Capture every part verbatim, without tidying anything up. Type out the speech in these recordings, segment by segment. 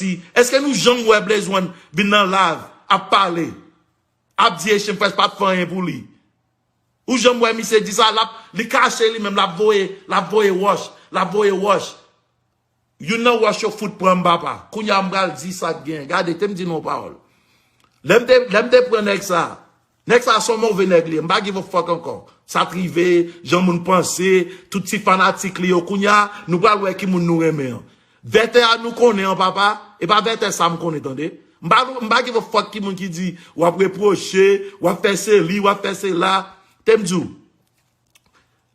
Èske nou janm wè Blaze One vin nan live ap pale, ap di Haitian Fresh pa t fè anyen pou li? Ou janm wè misye di sa? L ap, li kache li menm, l ap voye, l ap voye wòch, l ap voye wòch. Youn nan wòch yo fout pran m, papa. Kounye a m pral di sa k gen. Gade, te m di nou yon pawòl. Lè m te, lè m te pran nèg sa, nèg sa se yon move nèg li ye. M pa give a fuck ankò. Sa t rive, jan moun panse, tout ti fanatik li yo. Kounye a, nou pral wè ki moun nou renmen an. Vètè a nou konnen an, papa. E pa vètè sa m konnen, tande. M pa, m pa give a fuck ki moun ki di, w ap repwoche, w ap fè se li, w ap fè se la. Te m di w,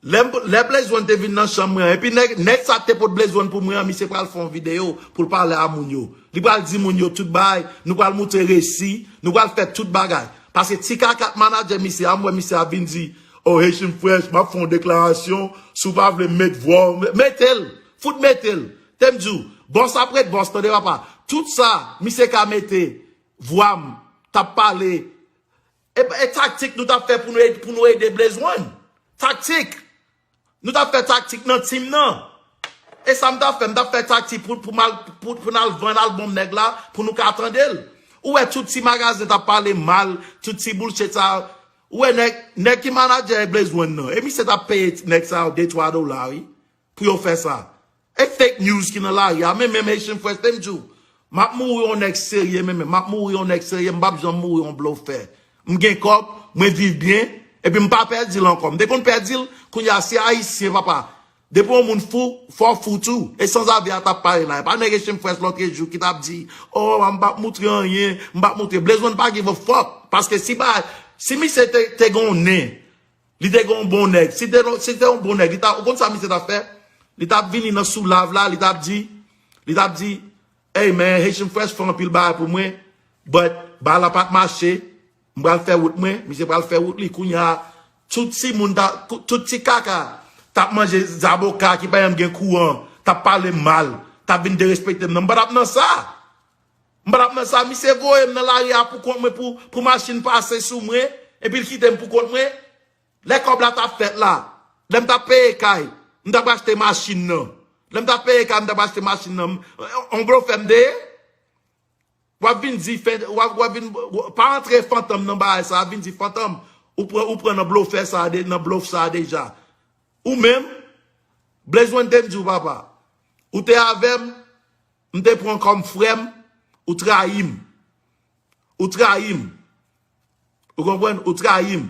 lè, lè Blaze One te vin nan chanm mwen an, epi nèg, nèg sa te pot Blaze One pou mwen an, misye pral fè yon videyo pou l pale a moun yo. Li pral di moun yo tout bagay, nou pral moutre resi, nou pral fè tout bagay. Paske ti kaka k manadjè misye a, m wè misye ap vin di, oh, Haitian Fresh, m ap fè yon deklarasyon, si w pa vle m met vwa w, mete l, fout mete l. Te m di w, bòs ap ret bòs, tande papa. Tout sa, misye ka mete vwa m, t ap pale, E, e taktik nou t ap fè pou nou ed-, pou nou ede Blaze One. Taktik. Nou t ap fè taktik nan tim nan. E sa m t ap fè, m t ap fè taktik pou, pou, mal, pou, pou n al vann albòm nèg la, pou nou ka tande l. Ou wè tout ti magazen t ap pale mal, tout ti bullshit sa. Ou wè nèg, nèg ki manadjè Blaze One nan. E misye t ap peye nèg sa yo de twa dola, wi. Pou yo fè sa. E fake news ki nan lari a, men menm Haitian Fresh, te m di w, m ap mouri yon nèg serye, men menm, m ap mouri yon nèg serye, m p ap janm mouri yon blofè. M gen kòb, mwen viv byen, epi m pa pèdi l ankò. M te konn pèdi l, kounye a se Ayisyen, papa. Depi yon moun fou, fò w fou tou. E sanzave a t ap pale la. E pa nèg Haitian Fresh lòtrejou ki t ap di, oh, m p ap moutre anyen, m p ap moutre. Blaze One pa give a fuck. Paske si ba, si misye te, te gen yon nen, Li te gen yon bon nèg. Si te, si te yon bon nèg, li ta, ou konn sa misye t ap fè? Li t ap vini nan sou live la, li t ap di, li t ap di, hey man, Haitian Fresh fè anpil bagay pou mwen, but bagay la pa t mache, m pral fè wout mwen, misye pral fè wout li. Kounye a, tout ti moun, ta, tout ti kaka, t ap manje zaboka ki pa janm gen kouran, t ap pale m mal, t ap vin derespekte m nan. M pa t ap nan sa. M pa t ap nan sa, misye voye m nan lari a pou kont mwen, pou, pou machin pase sou mwen, epi l kite m pou kont mwen. Lè kòb la t ap fèt la, lè m t ap peye kay, m t ap achte machin nan. Lè m t ap peye kay, m t ap achte machin nan. M, on blofè m te ye. W ap vin di, fè, w ap, w ap vin, w, pa antre fantom nan bagay sa, vin di fantom, ou pran, ou pran nan blofè sa, de, nan blof sa deja. Ou menm, Blaze One te m di w, papa. Ou te avè m, m te pran kòm frè m, ou trayi m. Ou trayi m. Ou konprann? Ou trayi m.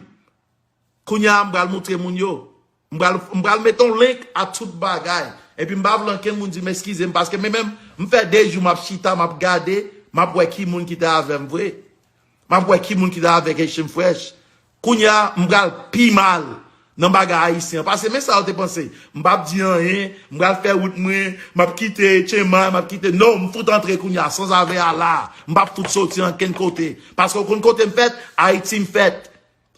Kounye a, m pral moutre moun yo. M pral, m pral mete yon link a tout bagay. Epi m pa vle ankenn moun di m eskize m, paske men menm, m fè de jou m ap chita, m ap gade, m ap wè ki moun ki te avè m vre. M ap wè ki moun ki te avèk Haitian Fresh. Kounye a, m pral pi mal nan bagay ayisyen an. Paske men sa yo te panse. M p ap di anyen, m pral fè wout mwen, m ap kite Chema, m ap kite. Non, m fout antre kounye a, sanzave a la. M p ap fout soti ankenn kote. Paske w konn kote m fèt, Ayiti m fèt.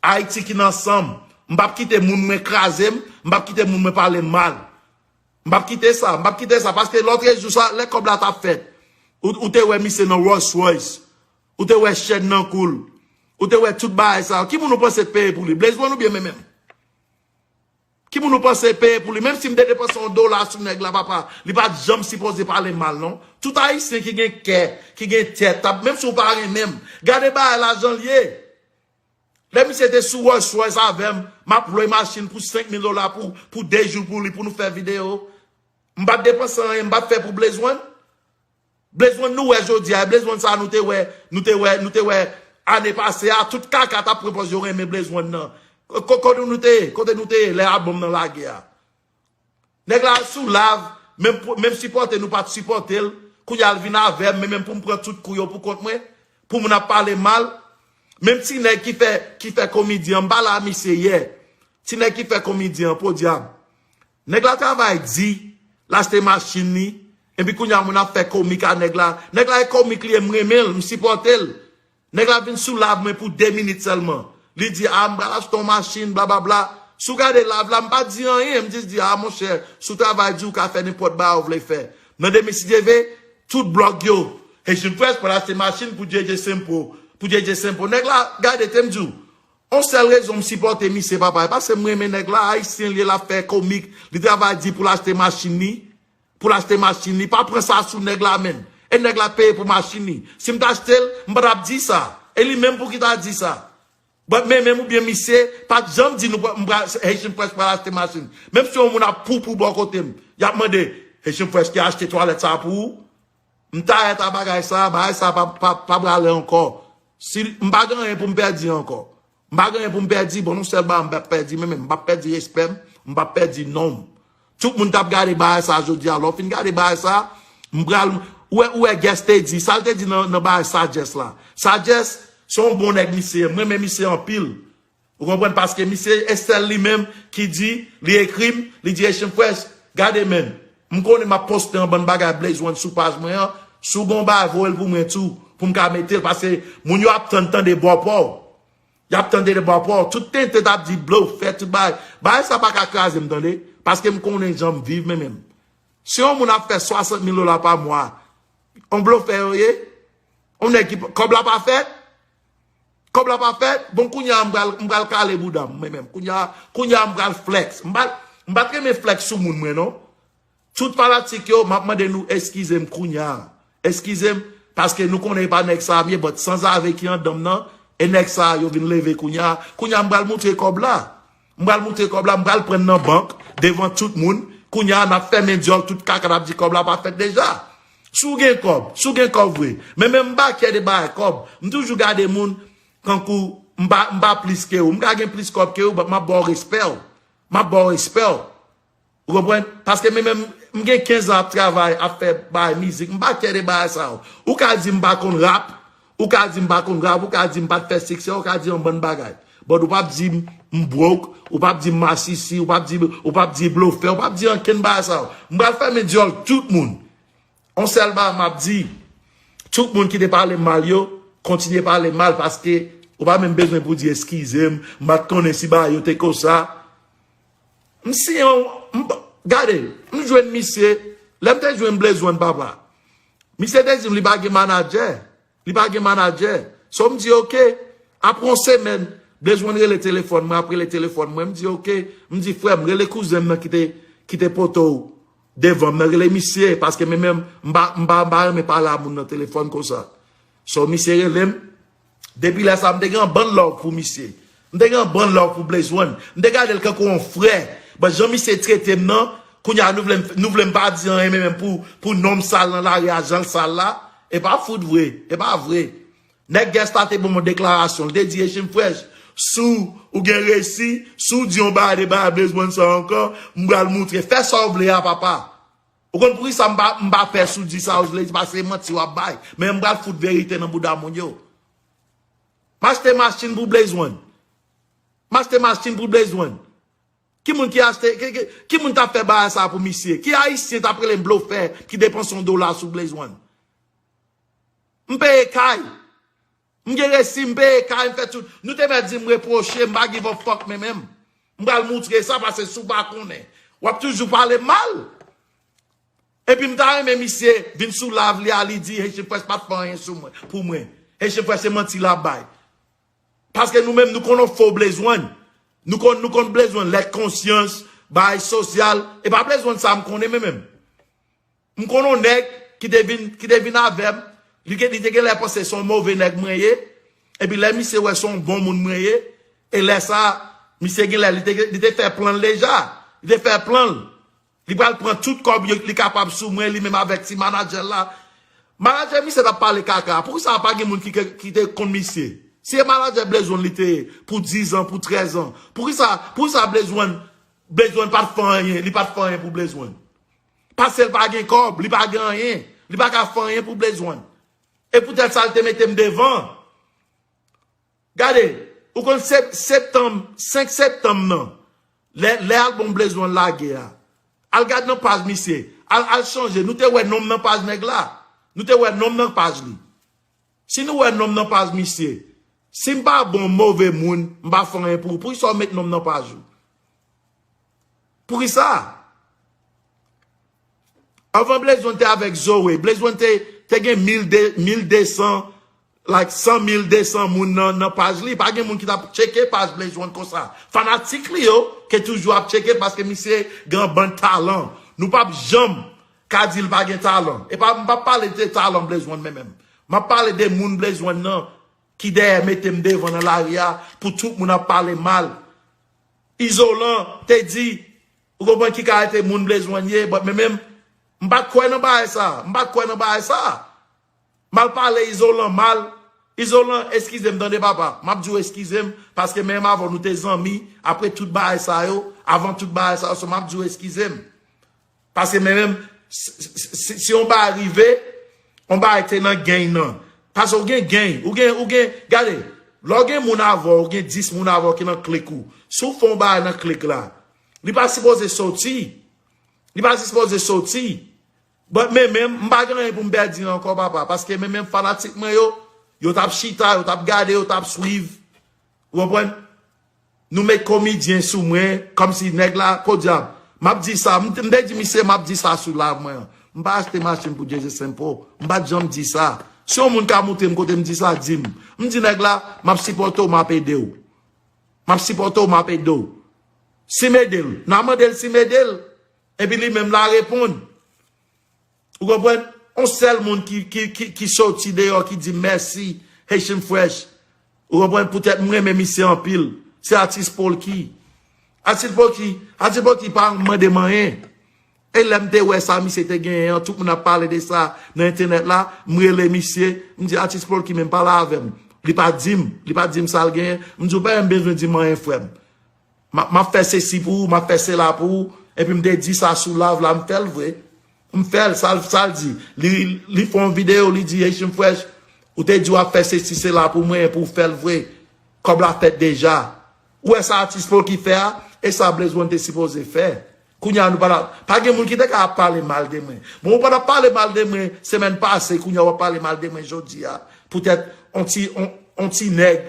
Ayiti ki nan san m. M p ap kite moun mwen kraze m, m p ap kite moun mwen pale m mal. M p ap kite sa, m p ap kite sa, paske lòtrejou sa, lè kòb la t ap fèt, ou, ou te wè misye nan Rolls Royce, ou te wè chèn nan kou l, ou te wè tout bagay sa yo. Ki moun ou panse t peye pou li? Blaze One oubyen men menm? Ki moun ou panse peye pou li? Menm si m te depanse yon dola sou nèg la, papa, li pa t janm sipoze pale m mal, non. Tout ayisyen ki gen kè, ki gen tèt, t ap, menm si w pa renmen m, gade bagay la jan l ye. Lè misye te sou Rolls Royce avè m, m ap lwe machin pou senk mil dola pou, pou de jou pou li, pou nou fè videyo. M pa t depanse anyen, m pa t fè pou Blaze One. Blaze One nou wè jodi a, e Blaze One sa nou te wè, nou te wè, nou te wè ane pase a, tout kaka t ap pran pòz yo renmen Blaze One nan. Ko-, kote nou te ye? Kote nou te ye lè albòm nan lage a? Nèg la sou live, menm, pou, menm sipòte nou pa t sipòte l. Kounye a l vin avè m, men menm pou m pran tout kou yo pou kont mwen, pou moun ap pale m mal. Menm ti nèg ki fè, ki fè komedyen an, m pale a misye yè. Ti nèg ki fè komedyen an, podyab. Nèg la travay di, l achte machin li, epi kounye a moun ap fè komik a nèg la. Nèg la e komik li ye, m renmen l, m sipòte l. Nèg la vin sou live mwen pou de minit sèlman. Li di, a, m pral achte yon machin, blablabla. Si w gade live la, m pa di anyen, m jis di, a, monchè, si w travay di, w ka fè nenpòt bagay w vle fè. Nan demen, si Dye vle, tout blòg yo. Haitian Fresh pral achte machin pou J J Sempo. Pou J J Sempo. Nèg la, gade, te m di w. On sèl rezon m sipòte misye, papa, e paske m renmen nèg la, ayisyen l ye, l ap fè komik, li travay di pou l achte machin li, pou l achte machin li, pa pran sa sou nèg la, menm. E nèg la peye pou machin li. Si m ta achte l, m pa t ap di sa. E li menm pou ki ta di sa. But men menm oubyen misye pa t janm di nou pral- m pral- Haitian Fresh pral achte machin. Menm si yon moun ap poupou bò kote m, y ap mande, Haitian Fresh ki achte twalèt sa pou ou? M tarèt a bagay sa, bagay sa pa, pa, pa prale ankò. Si m pa gen anyen pou m pèdi ankò. M pa gen anyen pou m pèdi, bon, yon sèl bagay m p ap pèdi, men, men m p ap pèdi respè m, m p ap pèdi non m. Tout moun t ap gade bagay sa jodi a. Lè w fin gade bagay sa, m pral, ou wè, ou wè Guest te di, sa l te di nan, nan bagay Sagesse la. Sagesse, se yon bon nèg misye ye. M renmen misye anpil. Ou konprann? Paske misye e sèl li menm ki di, li ekri m, li di Haitian Fresh, gade men, m konnen m ap poste yon bann bagay Blaze One sou paj mwen an, si w gen yon bagay voye l pou mwen tou, pou m ka mete l, paske moun yo ap tann tande bò pa w. Y ap tande de bò pa w. Tout tenten t ap di blofè, tout bagay. Bagay sa pa ka kraze m tande, paske m konnen jan m viv men menm. Si yon moun ap fè swasant mil dola pa mwa, yon blofè yo ye, yon nèg ki kòb la pa fèt, kòb la pa fèt, bon kounye a m pral m pral kale bouda m mwen menm. Kounye a kounye a m pral flex. M pa m pa t renmen flex sou moun mwen non. Tout fanatik yo, m ap mande nou eskize m kounye a. Eskize m, paske nou konnen e pa nèg sa a m ye, but sanzave ki anndan m nan, e nèg sa a yo vin leve kounye a. Kounye a m pral moutre kòb la. M pral moutre kòb la, m pral pran nan bank, devan tout moun. Kounye a n ap fèmen dyòl tout kaka n ap di kòb la pa fèt deja. Si w gen kòb, si w gen kòb vre. Men men m pa kyè de bagay kòb. M toujou gade moun kankou m pa m pa plis ke ou. M ka gen plis kòb ke ou, but m ap ba w respè w. M ap ba w respè w. Ou konprann? Paske men menm m gen kenz an ap travay, ap fè bagay mizik. M pa kyè de bagay sa yo. Ou ka di m pa konn rap, ou ka di m pa konn rap, ou ka di m pa t fè siksè, ou ka di yon bann bagay. But ou p ap di m m broke, ou p ap di m masisi, ou p ap di ou p ap di blofè, ou p ap di ankenn bagay sa yo. M pral fèmen dyòl tout moun. On sèl bagay m ap di, tout moun ki te pale m mal yo, kontinye pale m mal paske ou pa menm bezwen pou di eskize m, m pa t konnen si bagay yo te konsa. M siyen yon, m, gade, m jwenn misye, lè m te jwenn Blaze One papa. Misye te di m li pa gen manadjè. Li pa gen manadjè. So m di oke. Apre yon semèn, Blaze One rele telefòn mwen, ap rele telefòn mwen. M di oke. M di frè m, rele kouzen m nan ki te, ki te pote w devan m nan, rele misye, paske men menm, m pa, m pa, m pa renmen pale a moun nan telefòn konsa. So misye rele m. Depi lè sa, m te gen yon bann love pou misye. M te gen yon bann love pou Blaze One. M te gade l kankou yon frè. But jan misye trete m nan, kounye a nou vle m, nou vle m pa di anyen men menm pou, pou non m sal nan lari a, jan l sal la. E pa fout vre. E pa vre. Nèg Guest la te ban m yon deklarasyon. Li te di, Haitian Fresh, si w gen resi, si w di yon bagay de bagay Blaze One sa ankò, m pral moutre. Fè sa w vle a, papa. Ou konn poukisa m pa, m pa pè si w di sa w vle di, paske se manti w ap bay. Men m pral fout verite nan bouda moun yo. M achte machin pou Blaze One. M achte machin pou Blaze One. Ki moun ki achte, ki, ki, ki moun t ap fè bagay sa pou misye? Ki ayisyen t ap rele m blofè ki depanse yon dola sou Blaze One? M peye kay. M gen resi, m peye kay, m fè tout. Nou te mèt di m repwoche, m pa give a fuck men menm. M pral moutre sa, paske si w pa konnen, w ap toujou pale m mal. Epi m ta renmen misye vin sou live li a, li di Haitian Fresh pa t fè anyen sou mwen, pou mwen. Haitian Fresh se manti l ap bay. Paske nou menm, nou konn yon fo Blaze One. Nou konn, nou konn Blaze One, lèt konsyans, bagay sosyal. E pa Blaze One sa m konnen men menm. M konn yon nèg ki te vin, ki te vin avè m. Li, te- li te genlè panse se yon move nèg mwen ye. Epi lè misye wè se yon bon moun mwen ye, e lè sa, misye genlè, li te, li te fè plan l deja. Li te fè plan l. Li pral pran tout kòb yo li kapab sou mwen, li menm avèk ti manadjè l la. Manadjè misye t ap pale kaka. Poukisa pa gen moun ki, ki te konn misye? Si e manadjè Blaze One li te ye pou diz an, pou trèz an, poukisa, poukisa Blaze One, Blaze One pa t fè anyen, li pa t fè anyen pou Blaze One? Paske l pa gen kòb, li pa gen anyen, li pa ka fè anyen pou Blaze One. E poutèt sa l te mete m devan. Gade, ou konn sep- septanm, senk septanm nan, lè, lè albòm Blaze One lage a, al gad nan paj misye, al, al chanje, nou te wè non m nan paj nèg la, nou te wè non m nan paj li. Si nou wè non m nan paj misye, si m pa bon move moun, m pa fè anyen pou ou, poukisa w met non m nan paj ou? Poukisa? Anvan Blaze One te avèk Zoe, Blaze One te, te gen mil de, mil de san, like san mil de san moun nan, nan paj li. Pa gen moun ki t ap tcheke paj Blaze One konsa. Fanatik li yo ke toujou ap tcheke paske misye gen yon bann talan. Nou p ap janm, ka di l pa gen talan. E pa, m p ap pale de talan Blaze One menm menm. M ap pale de moun Blaze One nan ki dèyè mete m devan nan lari a pou tout moun ap pale mal. Izolan te di, ou konprann ki kalite moun Blaze One ye, but men menm, m pa t kwè nan bagay sa, m pa t kwè nan bagay sa. M al pale Izolan mal. Izolan, eskize m tande papa. M ap di w eskize m, paske menm avè w nou te zanmi, apre tout bagay sa yo, avan tout bagay sa yo, so m ap di w eskize m. Paske men menm, si, si, si, si yon bagay rive, yon bagay te nan gang nan. Paske ou gen gang, ou gen, ou gen, gade, lè w gen moun avè w, ou gen dis moun avè w ki nan klik ou. Si w fè yon bagay nan klik la, li pa sipoze soti. Li pa sipoze soti. But men menm, m pa gen anyen pou m pèdi ankò, papa. Paske men menm fanatik mwen yo, yo t ap chita, yo t ap gade, yo t ap swiv. Ou konprann? Nou met komedyen sou mwen, kòmsi nèg la, podyab. M ap di sa, m, m te di misye, m ap di sa sou live mwen an. M pa achte machin pou Jeze Saint Paul. M pa t janm di sa. Si yon moun ka montre m kote m di sa, di m. M di nèg la, m ap sipòte w, m ap ede w. M ap sipòte w, m ap ede w. Si m ede l, n a mande l si m ede l. Epi li menm la reponn. Ou konprann? On sèl moun ki, ki, ki, ki soti deyò, ki di mèsi, Haitian Fresh. Ou konprann? Poutèt m renmen misye anpil. Se atis Polky. Atis Polky, atis Polky pa mande m anyen. E lè m te wè sa misye te genyen an, tout moun ap pale de sa nan entènèt la, m rele misye, m di atis Polky menm pale avè m. Li pa di m, li pa di m sa l genyen. M di w pa menm bezwen di m anyen, frè m. M ap, m ap fè sesi pou ou, m ap fè sela pou ou. Epi m te di sa sou live la, m fè l vre. M fè l, sa l, sa l di. Li, li fè yon videyo, li di, Haitian Fresh, ou te di w ap fè sesi sela pou mwen, epi w fè l vre. Kòb la fèt deja. Ou wè sa atis Polky fè a? E sa Blaze One te sipoze fè. Kounye a nou pa la. Pa gen moun ki te ka ap pale mal de mwen. Bon, ou pa t ap pale mal de mwen semèn pase, kounye a w ap pale mal de mwen jodi a. Poutèt on ti, on, on ti nèg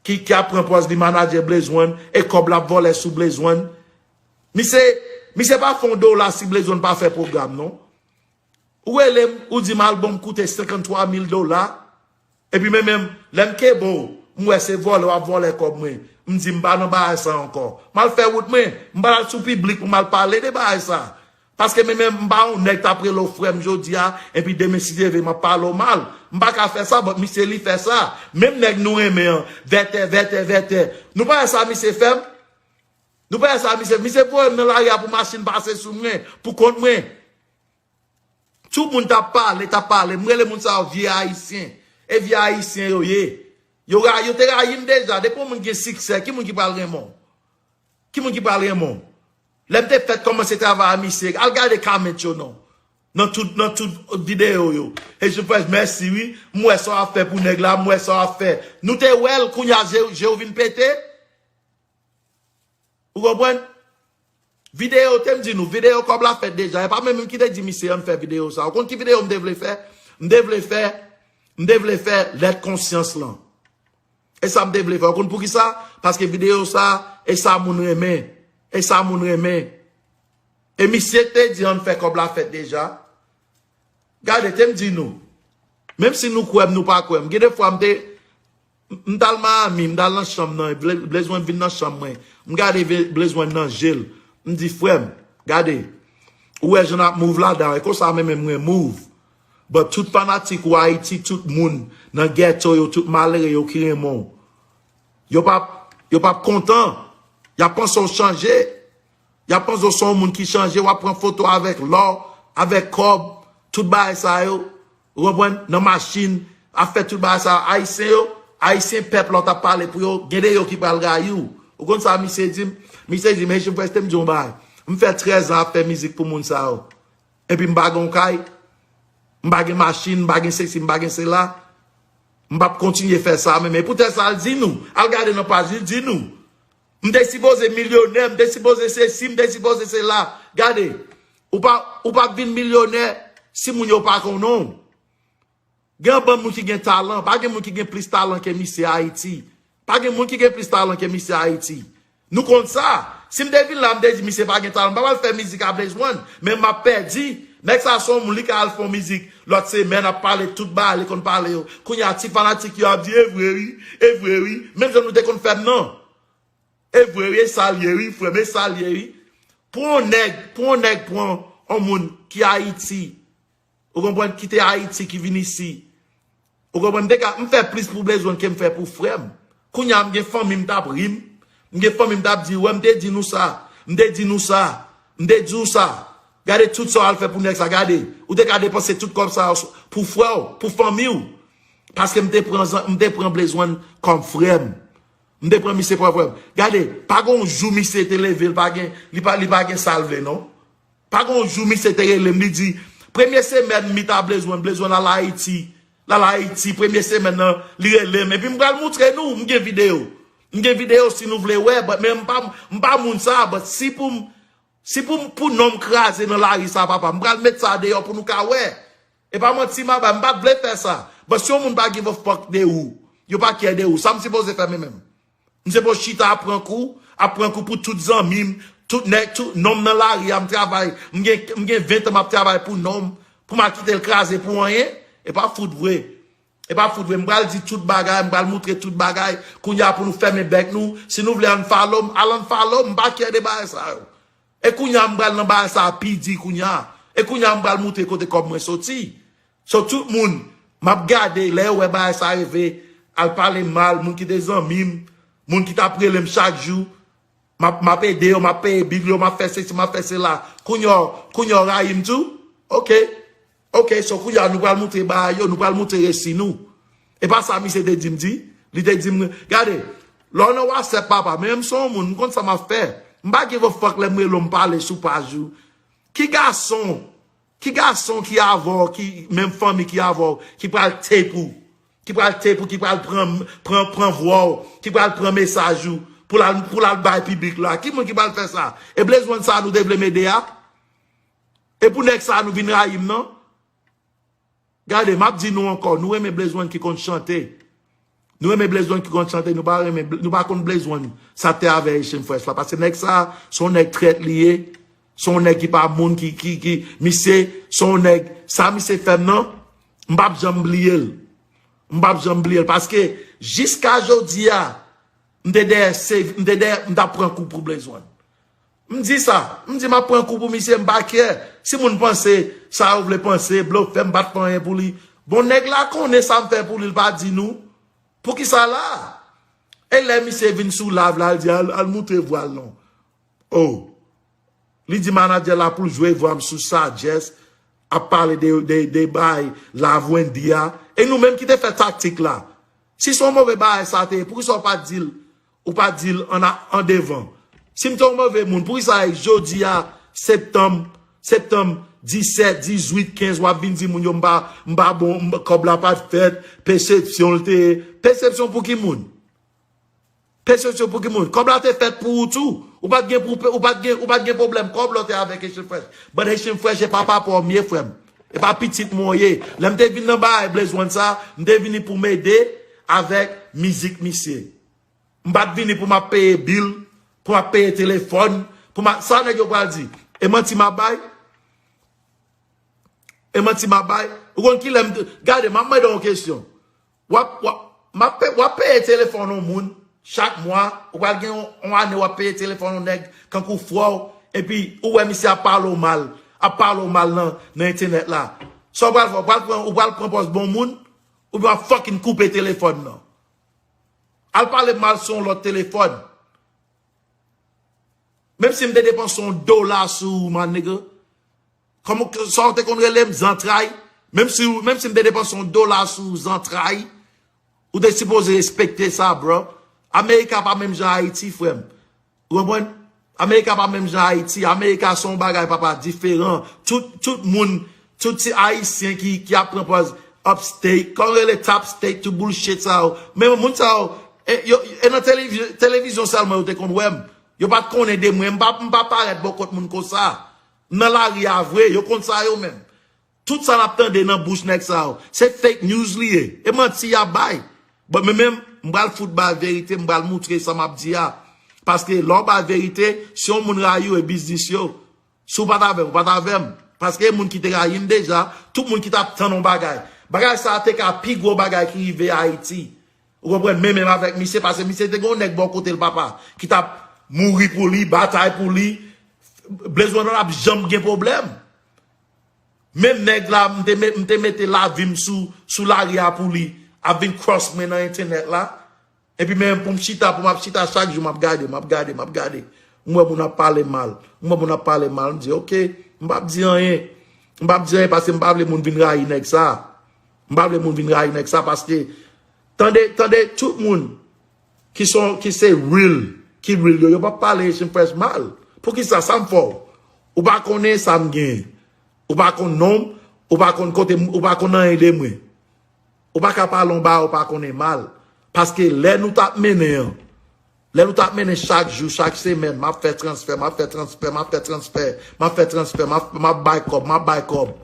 ki, ki ap pran pòz li manadjè Blaze One e kòb l ap vòlè sou Blaze One. Misye, misye pa fè on dola si Blaze One pa fè pwogram, non. Ou rele m, ou di m albòm koute senkanntwa mil dola. Epi men menm, lè m kenbe w, m wè se vòlè w ap vòlè kòb mwen. M di m pa nan bagay sa ankò. M al fè wout mwen. M pa al sou piblik pou m al pale de bagay sa. Paske men menm, m pa yon nèg t ap rele w frè m jodi a, epi demen si Dye vle m ap pale w mal. M pa ka fè sa, but misye li fè sa. Menm nèg nou renmen an, vètè, vètè, vètè. Nou pa wè sa misye fè m? Nou pa wè sa misye, misye voye m nan lari a pou machin pase sou mwen, pou kont mwen. Tout moun t ap pale, t ap pale. M rele moun sa yo vye ayisyen. E vye ayisyen yo ye. Yo ra-, yo te rayi m deja. Depi yon moun gen siksè, ki moun ki pral renmen w? Ki moun ki pral renmen w? Lè m te fèk kòmanse travay a misye, al gade comment yo non. Nan tout, nan tout videyo yo. E je fè mèsi wi. M wè sa w ap fè pou nèg la, m wè sa w ap fè. Nou te wè l, kounye a je, je w vin pete. Ou konprann? Videyo, te m di nou, videyo kòb la fèt deja. E pa mwen menm ki te di misye ann fè videyo sa. Ou konn ki videyo m te vle fè? M te vle fè, m te vle fè lèt konsyans lan. E sa m te vle fè. Ou konn poukisa? Paske videyo sa, e sa moun renmen. E sa moun renmen. E misye te di ann fè kòb la fèt deja. Gade, te m di nou. Menm si nou kwè m, nou pa kwè m. Gen de fwa m te, m, m t al Miami, m t al nan chanm nan, Blaze One vin nan chanm mwen. M gade Blaze One nan je l. M di, frè m, gade, ou wè jan n ap move ladan, e konsa menm mwen move. But tout fanatik ou Ayiti, tout moun nan ghetto yo, tout malere yo ki renmen w, yo p ap, yo p ap kontan. Y ap panse w chanje. Y ap panse w se yon moun ki chanje, w ap pran foto avèk lò, avèk kòb, tout bagay sa yo. Ou konprann? Nan machin, ap fè tout bagay sa yo. Ayisyen yo, Ayisyen pèp la w t ap pale pou yo, gen de yo ki pral rayi w. Ou konn sa misye di m? Misye di m, Haitian Fresh, te m di w yon bagay. M fè trèz an ap fè mizik pou moun sa yo. Epi m pa gen yon kay, m pa gen machin, m pa gen sesi, m pa gen sela. M p ap kontinye fè sa menm. E poutèt sa, al di nou. Al gade nan paj li, di nou. M te sipoze milyonè, m te sipoze sesi, m te sipoze sela. Gade, ou pa, ou p ap vin milyonè si moun yo pa konnen w. Gen yon bann moun ki gen talan, pa gen moun ki gen plis talan ke misye Ayiti. Pa gen moun ki gen plis talan ke misye Ayiti. Nou konn sa. Si m te vin la, m te di misye pa gen talan, m pa pral fè mizik a Blaze One, men m ap pèdi. Nèg sa se yon moun, li ka al fè yon mizik lòt semèn, ap pale tout bagay li konn pale yo. Kounye a, ti fanatik yo ap di, e vre wi, e vre wi. Menm jan nou te konn fè m nan. E vre wi, e sa l ye wi, frè m, e sa l ye wi. Pou yon nèg, pou yon nèg pran yon moun ki Ayiti, ou konprann, ki te Ayiti, ki vin isi. Ou konprann, m te ka, m fè plis pou Blaze One ke m fè pou frè m. Kounye a, m gen fanmi m t ap ri m. M gen fanmi m t ap di, wè, m te di nou sa. M te di nou sa. M te di w sa. Gade tout sa w al fè pou nèg sa. Gade, ou te ka depanse tout kòb sa yo pou frè w, pou fanmi w. Paske m te pran, zan- m te pran Blaze One kòm frè m. M te pran misye kòm frè m. Gade, pa gen yon jou misye te leve, li pa gen, li pa, li pa gen sa l vle, non. Pa gen yon jou misye te rele m, li di, premye semèn m meet a Blaze One, Blaze One al Ayiti, l al Ayiti, premye semèn nan, li rele m. Epi m pral moutre nou, m gen videyo. M gen videyo si nou vle wè, but men m pa, m pa moun sa, but si pou m, si pou, pou non m kraze nan lari sa, papa, m pral met sa deyò pou nou ka wè. E pa manti m ap bay, m pa t vle fè sa. But si yon moun pa give a fuck de ou, yo pa care de ou, sa m sipoze fè mwen menm? M se pou chita ap pran kou, ap pran kou pou tout zanmi m, tout nèg, tout nonm nan lari a, m travay, m gen, m gen ven tan m ap travay pou nonm, pou m al kite l kraze pou anyen? E pa fout vre. E pa fout vre. M pral di tout bagay, m pral moutre tout bagay. Kounye a pou nou fèmen bèk nou. Si nou vle unfollow m, al unfollow m, m pa care de bagay sa yo. E kounye a m pral nan bagay sa pi di kounye a. E kounye a m pral moutre kote kòb mwen soti. So tout moun, m ap gade, lè yo wè bagay sa rive, al pale mal, moun ki te zanmi m, moun ki t ap rele m chak jou, m ap, m ap ede yo, m ap peye bil yo, m ap fè sesi, m ap fè sela. Kounye a, kounye a w rayi m tou? Ok. Ok, so kounye a nou pral moutre bagay yo, nou pral moutre resi nou. E pa sa misye te di m di? Li te di m, gade, lè w nan WhatsApp, papa, men m se yon moun, m konn sa m ap fè. M pa give a fuck lè m rele w, m pale sou paj ou. Ki gason, ki gason ki avè w, ki menm fanmi ki avè w, ki pral tape ou, ki pral tape ou, ki pral pran, pran, pran vwa w, ki pral pran mesaj ou, pou l al, pou l al bay piblik la? Ki moun ki pral fè sa? E Blaze One sa nou te vle m ede a? E pou nèg sa nou vin rayi m nan? Gade, m ap di nou ankò, nou renmen Blaze One ki konn chante. Nou renmen Blaze One ki konn chante, nou pa renmen, nou pa konn Blaze One sa te avè Haitian Fresh la. Paske nèg sa, se yon nèg trèt li ye. Se yon nèg ki pa moun, ki, ki, ki, misye, se yon nèg, sa misye fè m nan, m p ap janm bliye l. M p ap janm bliye l. Paske, jiska jodi a, m te dèyè, se, m te dèyè, m t ap pran kou pou Blaze One. M di sa, m di m ap pran kou pou misye, m pa care. Si moun panse sa yo vle panse, blofè, m pa t fè anyen pou li. Bon, nèg la konnen sa m fè pou li, l pa di nou. Poukisa la? E lè misye vin sou live la, l di, al, al moutre vwa l non. Oh. Li di manadjè la pou l jwe vwa m sou Sagesse, ap pale de, de, de bay Love Wendy a. E nou menm ki te fè taktik la. Si se yon move bagay sa te ye, poukisa w pa di l, ou pa di l an, an devan? Si m te yon move moun, poukisa jodi a, septanm, septanm disèt, dizuit, kenz, w ap vin di moun yo m pa, m pa bon, m, kòb la pa t fèt, persepsyon l te ye? Persepsyon pou ki moun? Persepsyon pou ki moun? Kòb la te fèt pou ou tou. Ou pa t gen pou, ou pa t gen, ou pa t gen pwoblèm kòb lè w te avèk Haitian Fresh. But Haitian Fresh e pa papa w m ye, frè m. E pa pitit mwen w ye. Lè m te vin nan bagay Blaze One sa, m te vini pou m ede avèk mizik misye. M pa t vini pou m ap peye bil, pou m ap peye telefòn, pou m ap, sa nèg yo pral di? E manti m ap bay? E manti m ap bay? Ou konn kilè m te, gade, m ap mande w yon kesyon. W ap, w ap, m ap pe-, w ap peye telefòn yon moun chak mwa, ou pral gen yon, yon ane w ap peye telefòn yon nèg kankou frè w, epi ou wè misye ap pale w mal, ap pale w mal nan, nan entènèt la. Sa w pral fè? Ou pral pran, ou pral pran pòz bon moun, oubyen w ap fucking koupe telefòn nan? Al pale m mal sou yon lòt telefòn. Menm si m te depanse yon dola sou ou, my nigga. Kòman, sa w te konn rele m, zantray? Menm si, menm si m te depanse yon dola sou ou, zantray, ou te sipoze respekte sa, bro. Amerika pa menm jan Ayiti, frè m. Ou konprann? Amerika pa menm jan Ayiti. Amerika se yon bagay, papa, diferan. Tout, tout moun, tout ti Ayisyen ki, ki ap pran pòz upstate, kòman rele, top state, tout bullshit sa yo. Men moun sa yo, e, yo, e nan televi-, televizyon sèlman yo te konn wè m. Yo pa t konnen de mwen. M pa, m pa parèt bò kot moun konsa. M nan lari a vre. Yo konn sa yo menm. Tout sa n ap tande nan bouch nèg sa yo, se fake news li ye. E manti y ap bay. But mwen menm, m pral fout bay verite, m pral moutre sa m ap di a. Paske lè w bay verite, si yon moun rayi w, e biznis yo. Si w pa t avè m, ou pa t avè m. Paske e moun ki te rayi m deja, tout moun ki t ap tann yon bagay. Bagay sa a te ka pi gwo bagay ki rive Ayiti. Ou konprann? Men menm avèk misye, paske misye te gen yon nèg bò kote l, papa, ki t ap mouri pou li, batay pou li. Blaze One ap janm gen pwoblèm. Menm nèg la, m te, met, m te mete lavi m sou, sou lari a pou li, ap vin cross mwen nan entènèt la. Epi men pou m chita, pou m ap chita chak jou, m ap gade, m ap gade, m ap gade. M wè moun ap pale mal. M wè moun ap pale mal. M di, ok, m p ap di anyen. M p ap di anyen paske m pa vle moun vin rayi nèg sa. M pa vle moun vin rayi nèg sa paske, tande, tande, tout moun ki son, ki se real, ki real yo, yo p ap pale Haitian Fresh mal. Poukisa? Sa m fè w? Ou pa konnen sa m genyen. Ou pa konn non m, ou pa konn kote m, ou pa konn anyen de mwen. Ou pa ka pale yon bagay ou pa konnen mal. Paske lè nou t ap mennen an, lè nou t ap mennen chak jou, chak semèn, m ap fè transfè, m ap fè transfè, m ap fè transfè, m ap fè transfè, m ap, m ap bay kòb, m ap bay kòb.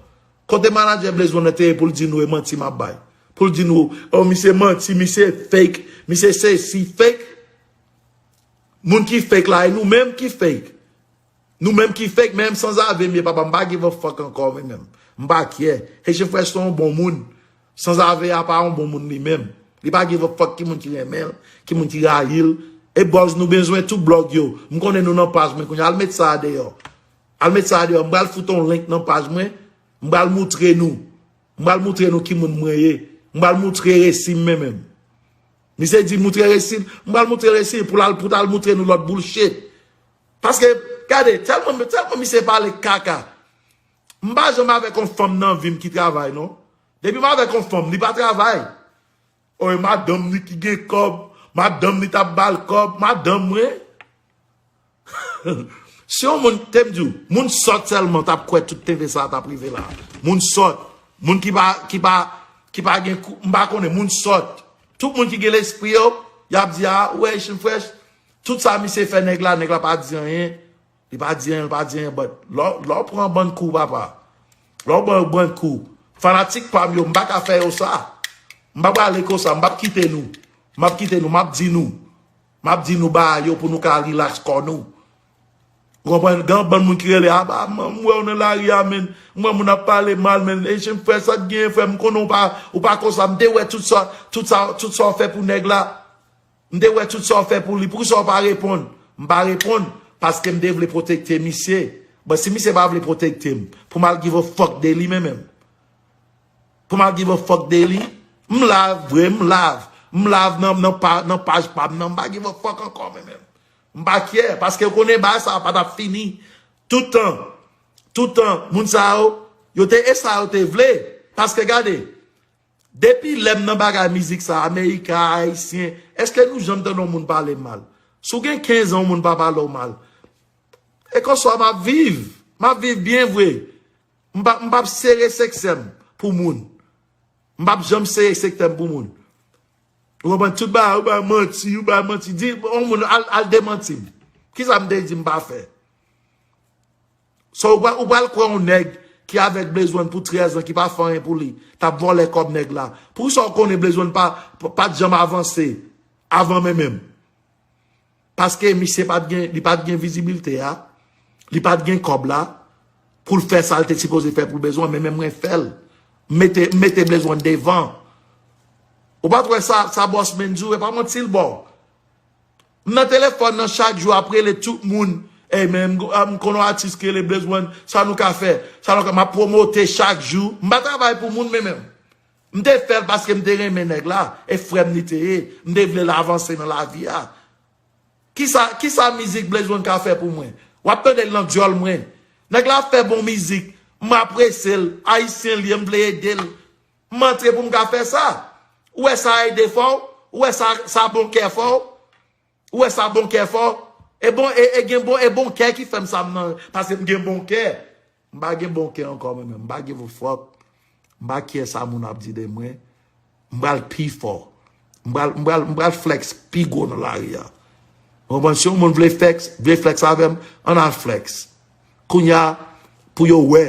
Kote manadjè Blaze One nan te ye pou l di nou e manti m ap bay? Pou l di nou, oh, misye manti, misye fake, misye sesi, fake. Moun ki fake la, e nou menm ki fake. Nou menm ki fake, menm sanzave m ye, papa, m pa give a fuck ankò, mwen menm. M pa care. Haitian Fresh se yon bon moun. Sanzave a pa yon bon moun li menm. Li pa give a fuck ki moun ki renmen l, ki moun ki rayi l. E buzz nou bezwen tout blòg yo. M konnen nou nan paj mwen kounye a. Al met sa a deyò. Al met sa a deyò. M pral fout yon link nan paj mwen. M pral moutre nou. M pral moutre nou ki moun mwen ye. M pral moutre resi m mwen menm. Misye di moutre resi l. M pral moutre resi l pou l al, pou l al moutre nou lòt bullshit. Paske, gade, tèlman, tèlman misye pale kaka. M pa janm avèk yon fanm nan vi m ki travay, non. Depi m avèk yon fanm, li pa travay. Oy, madanm li ki gen kòb, madanm li t ap ba l kòb, madanm mwen. Si yon moun, te m di w, moun sòt sèlman t ap kwè tout tenten sa t ap rive la. Moun sòt, moun ki pa, ki pa, ki pa gen kou, m pa konnen, moun sòt. Tout moun ki gen lespri yo, y ap di, a, ou wè Haitian Fresh, tout sa misye fè nèg la, nèg la pa di anyen. Li pa di anyen, li pa di anyen, but lè w, lè w pran bann kou, papa. Lè w pran bann kou. Fanatik pa m yo, m pa ka fè yo sa. M pa prale konsa, m p ap kite nou. M ap kite nou, m ap di nou. M ap di nou bagay yo pou nou ka relax kò nou. Ou konprann? Gen yon bann moun ki rele, a, ba, m, m wè w nan lari a, men. M wè moun ap pale mal, men. Haitian Fresh, sa k genyen, frè m? M konnen w pa, ou pa konsa. M te wè tout sa, tout sa, tout sa w fè pou nèg la. M te wè tout sa w fè pou li. Poukisa w pa reponn? M pa reponn paske m te vle pwotekte misye. Bon, si misye pa vle pwotekte m, pou m al give a fuck de li, men menm. Pou m al give a fuck de li. M live, vre, m live. M live nan, nan, pa, nan paj pa m nan. M pa give a fuck ankò, men menm. M pa care, paske w konnen bagay sa a pa t ap fini. Tout tan, tout tan, moun sa yo, yo te e sa yo te vle. Paske gade, depi lè m nan bagay mizik sa, Amerika, Ayisyen, èske nou janm tande yon moun pale m mal? Si w gen kenz an, yon moun pa pale w mal. E konsa m ap viv. M ap viv byen vre. M p ap, m p ap sere seksè m pou moun. M p ap janm sere sektè m pou moun. Ou konprann? Tout bagay, ou bay manti, ou bay manti. Di yon moun al, al demanti m. Kisa m te di m pa fè? So, ou pral, ou pral kwè yon nèg ki avèk Blaze One pou trèz an, ki pa fè anyen pou li, t ap vòlè kòb nèg la. Poukisa w konnen Blaze One pa, pa, pa t janm avanse avan mwen menm? Paske misye pa t gen, li pa t gen vizibilite a, li pa t gen kòb la, pou l fè sa l te sipoze fè pou Blaze One, men menm mwen fè l. M mete, m mete Blaze One devan. Ou pa t wè sa, sa Boss Man di w, e pa manti l ba w. M nan telefòn nan chak jou ap rele tout moun. Ey, men m, m konn yon atis ki rele Blaze One, sa nou ka fè? Sa nou ka, m ap pwomote chak jou. M pa travay pou moun, men menm. M te fè l paske m te renmen nèg la, e frè m li te ye. M te vle l avanse nan lavi a. Kisa, kisa mizik Blaze One ka fè pou mwen? W ap tande l nan dyòl mwen. Nèg la ap fè bon mizik, m apresye l, ayisyen l ye, m vle ede l. M antre pou m ka fè sa. Ou wè sa ede fè w? Ou wè sa, sa bon kè fè w? Ou wè sa bon kè fè w? E bon, e, e gen bon, e bon kè ki fè m sa m nan, paske m gen bon kè. M pa gen bon kè ankò, mwen menm. M pa give a fuck. M pa care sa moun ap di de mwen. M pral pi fò. M pral, m pral, m pral flex pi gwo nan lari a. Ou konprann? Si yon moun vle flex, vle flex avè m, ann al flex. Kounye a, pou yo wè,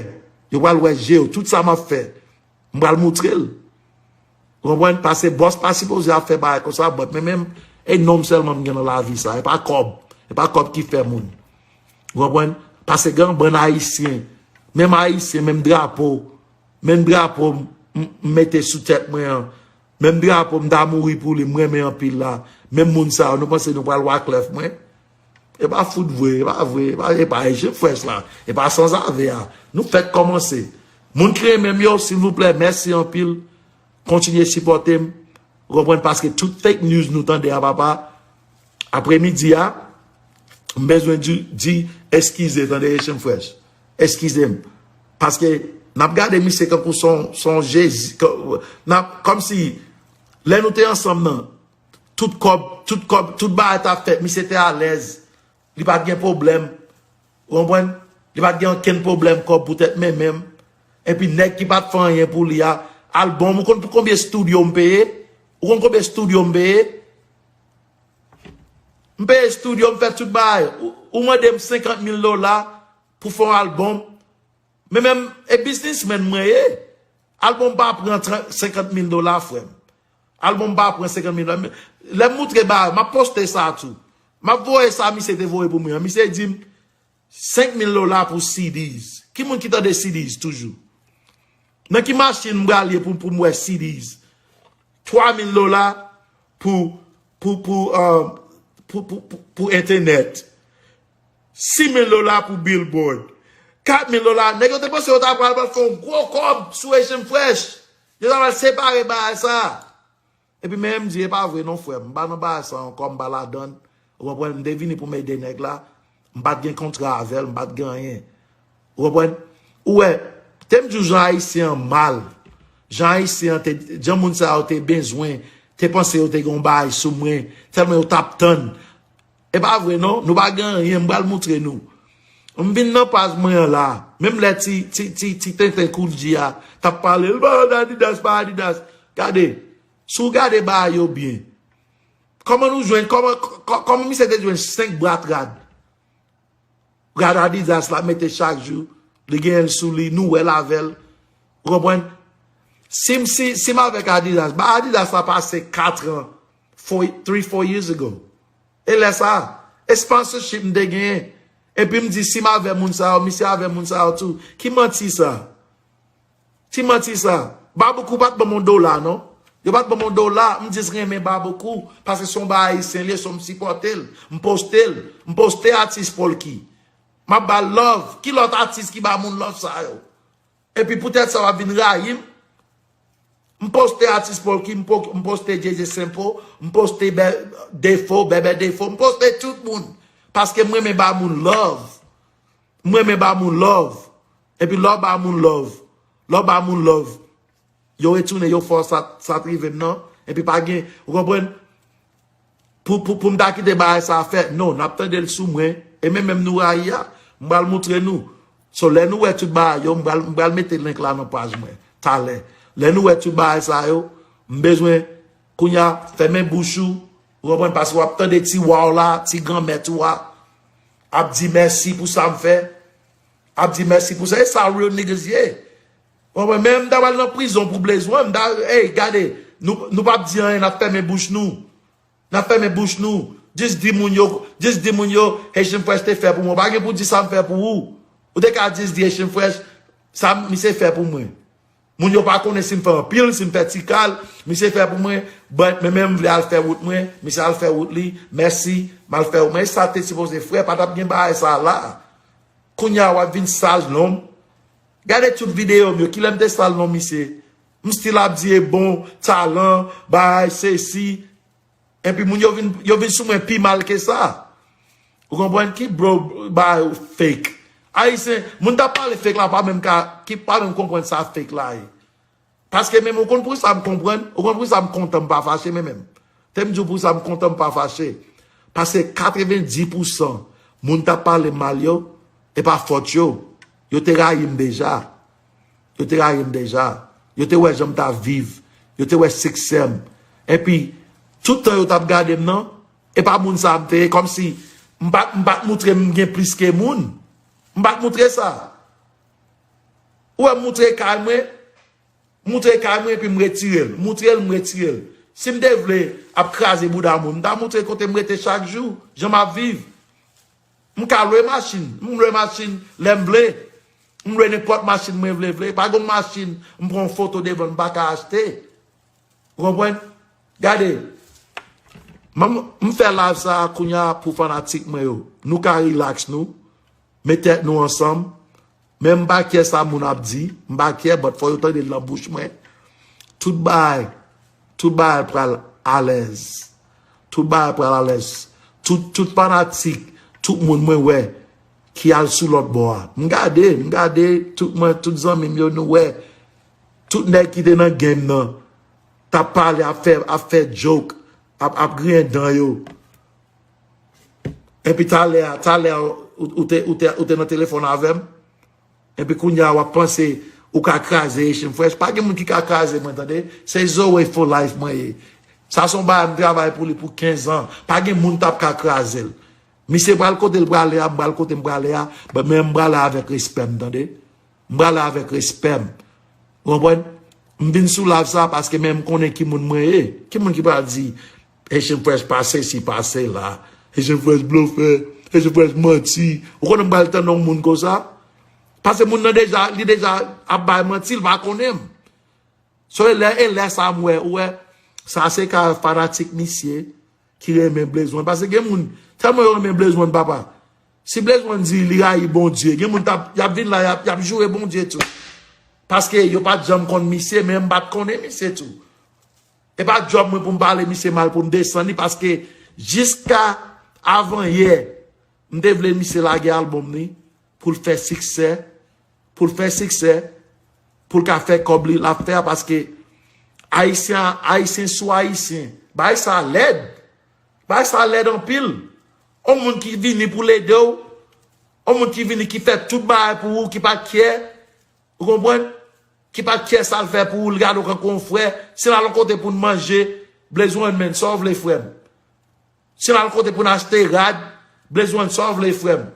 yo pral wè je yo, tout sa m ap fè, m pral moutre l. Ou konprann? Paske bòs pa sipoze ap fè bagay konsa, but men menm, e non m sèlman m gen nan lavi sa. E pa kòb. E pa kòb ki fè moun. Ou konprann? Paske gen yon bann ayisyen, menm ayisyen, menm drapo, menm drapo m, m, m mete sou tèt mwen an, menm drapo m ta mouri pou li, m renmen anpil la, menm moun sa yo, nou panse nou pral waklèf mwen? E pa fout vre, e pa vre, e pa, e pa Haitian Fresh la, e pa sanzave a. Nou fèk kòmanse. Moun ki renmen m yo, silvouplè, mèsi anpil. Kontinye sipòte m. Ou konprann? Paske tout fake news nou tande a, papa, apremidi a, m bezwen di, di eskize, tande, Haitian Fresh. Eskize m. Paske n ap gade misye kankou son, son Jezi. Kòmsi, lè nou te ansanm nan, tout kòb, tout kòb, tout bagay t ap fèt, misye te alèz. Li pa t gen pwoblèm. Ou konprann? Li pa t gen okenn pwoblèm kòb poutèt men menm. Epi nèg ki pa t fè anyen pou li a, albòm, ou konn pou konbyen estidyo m peye? Ou konn konbyen estidyo m peye? M peye estidyo, m fè tout bagay. Ou, ou mande m senkant mil dola pou fè yon albòm. Men menm, e biznismenn mwen ye. Albòm pa pran senkant mil dola, frè m. Albòm pa pran senkant mil dola. Lè m moutre bagay, m ap poste sa tou. M ap voye sa misye te voye pou mwen an. Misye di m, senk mil dola pou C Ds. Ki moun ki tande C Ds toujou? Nan ki machin m pral ye pou, pou m wè C Ds? Twa mil dola pou, pou, pou, uh, pou, pou, pou, pou entènèt. Sis mil dola pou billboard. Kat mil dola. Nèg yo te panse yo ta pral, pral fè yon gwo kòb sou Haitian Fresh. Yo ta pral separe bagay sa. Epi men m di, e pa vre non, frè m. M pa nan bagay sa ankò, m pa ladann. Ou konprann? M te vini pou m ede nèg la. M pa t gen kontra avè l, m pa t gen anyen. Ou konprann? Ou wè, te m di w jan Ayisyen an mal. Jan Ayisyen an te, jan moun sa yo te bezwen, te panse yo te gen yon bagay sou mwen. Tèlman yo t ap tann. E pa vre non, nou pa gen anyen, m pral moutre nou. M vin nan paj mwen an la. Menm lè ti, ti, ti, ti tenten Koul G a t ap pale, l pa Adidas, pa Adidas. Gade, si w gade bagay yo byen, kòman nou jwenn, kòman, kò-, kòman misye te jwenn senk bwat rad? Rad Adidas la mete chak jou, li genyen l sou li, nou wè l avè l. Ou konprann? Si m, si, si m avèk Adidas, ba Adidas la pase kat an, four, three, four years ago. E lè sa, e sponsorship m te genyen. Epi m di, si m avè moun sa yo, misye avè moun sa yo tou. Ki manti sa? Ti manti sa. Baboukou pa t ban m yon dola, non. Yo pa t ban m yon dola, m jis renmen Baboukou, paske se yon bagay ayisyen li ye, so m sipòte l. M poste l. M poste atis Polky. M ap ba l love. Ki lòt atis ki ba moun love sa yo? Epi poutèt sa w ap vin rayi m. M poste atis Polky, m po-, m poste J J Simple, m poste Bè-, Defo, Bèbè Defo, m poste tout moun. Paske m renmen ba moun love. M renmen ba moun love. Epi lè w ba moun love, lè w ba moun love, yo retounen, yo fè w sa, sa t rive m nan. Epi pa gen, ou konprann? Pou, pou, pou m ta kite bagay sa fè, non, n ap tande l sou mwen. E men menm nou rayi a, m pral moutre nou. So, lè nou wè tout bagay yo, m pral, m pral mete link la nan paj mwen, talè. Lè nou wè tout bagay sa yo, m bezwen, kounye a, fèmen bouch ou, ou konprann, paske w ap tande ti wa w la, ti granmèt ou a, ap di mèsi pou sa m fè, ap di mèsi pou sa. E sa real niggas ye. Ou konprann, men m ta pral nan prizon pou bezwen, m ta, hey, gade, nou, nou p ap di anyen, n ap fèmen bouch nou. N ap fèmen bouch nou. Jis di moun yo, jis di moun yo, Haitian Fresh te fè pou mwen. Pa gen pou di sa m fè pou ou. Ou te ka jis di Haitian Fresh, sa misye fè pou mwen. Moun yo pa konnen si m fè anpil, si m fè ti kal, misye fè pou mwen, but men, men m vle al fè wout mwen, misye al fè wout li, mèsi, m al fè wout mwen. E sa te sipoze fè, pa t ap gen bagay sa la. Kounye a w ap vin sal non m. Gade tout videyo m yo, kilè m te sal non misye? M still ap di e bon, talan, bagay, sesi. Epi moun yo vin, yo vin sou mwen pi mal ke sa. Ou konprann ki bro ba yo fake? Ayisyen, moun t ap pale fake la pa menm ka, ki pa menm konprann sa fake la ye. Paske menm ou konn pou sa m konprann, ou konn pou sa m kontan m pa fache men menm. Te m di w pou sa m kontan m pa fache. Paske katrevenndis pousan moun t ap pale m mal yo, e pa fòt yo. Yo te rayi m deja. Yo te rayi m deja. Yo te wè jan m t ap viv. Yo te wè siksè m. Epi, tout tan yo t ap gade m nan, e pa moun sa a m te ye, kòmsi m pa, m pa t moutre m gen plis ke moun. M pa t moutre sa. Ou wè m moutre kay mwen, moutre kay mwen epi m retire l. Moutre l, m retire l. Si m te vle ap kraze bouda moun, m ta moutre kote m rete chak jou, jan m ap viv. M ka lwe machin. M lwe machin lè m vle. M lwe nenpòt machin mwen vle, vle. Pa gen machin m pran yon foto devan l m pa ka achte. Ou konprann? Gade. M, m fè live sa a kounye a pou fanatik mwen yo. Nou ka relax nou. Met tèt nou ansanm. Men m pa kyè sa moun ap di, m pa kyè, but fò yo tande l nan bouch mwen. Tout bagay, tout bagay pral alèz. Tout bagay pral alèz. Tout, tout fanatik, tout moun mwen wè ki al sou lòt bò a. M gade, m gade, tout mwen, tout zanmi m yo, nou wè. Tout nèg ki te nan game nan, t ap pale, ap fè, ap fè joke, ap, ap griyen dan yo. Epi talè a, talè a, ou, ou te, ou te, ou te nan telefòn avè m. Epi kounye a, w ap panse ou ka kraze Haitian Fresh. Pa gen moun ki ka kraze mwen, tande. Se Zoe for life mwen ye. Sa se yon bagay m travay pou li pou kenz an. Pa gen moun t ap ka kraze l. Misye pral kote l prale a, m pral kote m prale a, but men m prale avèk respè m, tande. M prale avèk respè m. Ou konprann? M vin sou live sa paske men m konnen ki moun mwen ye. Ki moun ki pral di, Haitian Fresh pa sesi, pa sela. Haitian Fresh blofè. Haitian Fresh manti. Ou konnen m pral tande yon moun konsa? Paske moun nan deja, li deja ap bay manti, li pa konnen m. So, e lè, e lè sa m wè, ou wè, sa se ka fanatik misye ki renmen Blaze One. Paske gen moun, tèlman yo renmen Blaze One, papa. Si Blaze One di li rayi Bondye, gen moun t ap, y ap vin la, y ap, y ap joure Bondye tou. Paske yo pa t janm konn misye, men m pa t konnen misye tou. E pa djòb mwen pou m pale misye mal, pou m desann li, paske jiska avan yè, m te vle misye lage albòm li, pou l fè siksè, pou l fè siksè, pou l ka fè kòb li, l ap fè a, paske Ayisyen, Ayisyen sou Ayisyen, bagay sa lèd. Bagay sa lèd anpil. Yon moun ki vini pou l ede w, yon moun ki vini ki fè tout bagay pou ou, ki pa kyè, ou konprann? Ki pa kyè sa l fè pou ou, l gade w kankou yon frè, si n al yon kote pou n manje, Blaze One, men, sa w vle, frè m? Si n al kote pou n achte rad, Blaze One, sa w vle, frè m?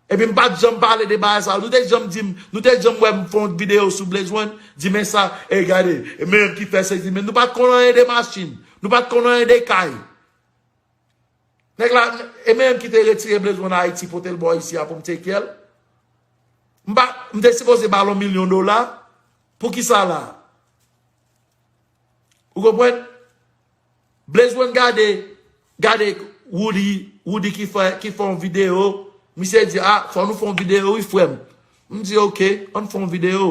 Epi m pa t janm pale de bagay sa. Nou te janm di m, nou te janm wè m fè yon videyo sou Blaze One, di men sa, e gade, e men ki fè sezi, men nou pa t konn anyen de machin, nou pa t konn anyen de kay. Nèg la, e men ki te retire Blaze One Ayiti, pote l bò isi a pou m take care l. M pa, m te sipoze ba l yon milyon dola, pou ki sa la? Ou konprann? Blaze One gade, gade Woody, Woody ki fè, ki fè yon videyo. Misye di, a, fò nou fè yon videyo, wi, frè m. M di, oke, ann fè yon videyo.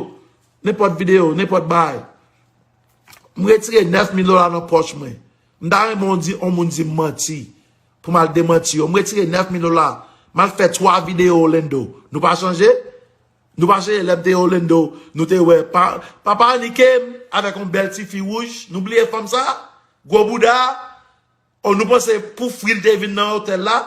Nenpòt videyo, nenpòt bagay. M retire nèf mil dola nan pòch mwen. M ta renmen yon di, yon moun di m manti. Pou m al demanti yo. M retire nèf mil dola. M al fè twa videyo Orlando. Nou pa chanje? Nou pa chanje lè m te Orlando, nou te wè pa, papa Annie Kem avèk yon bèl ti fi wouj, nou bliye fanm sa? Gwo bouda? O, nou panse pou fri l te vin nan otèl la?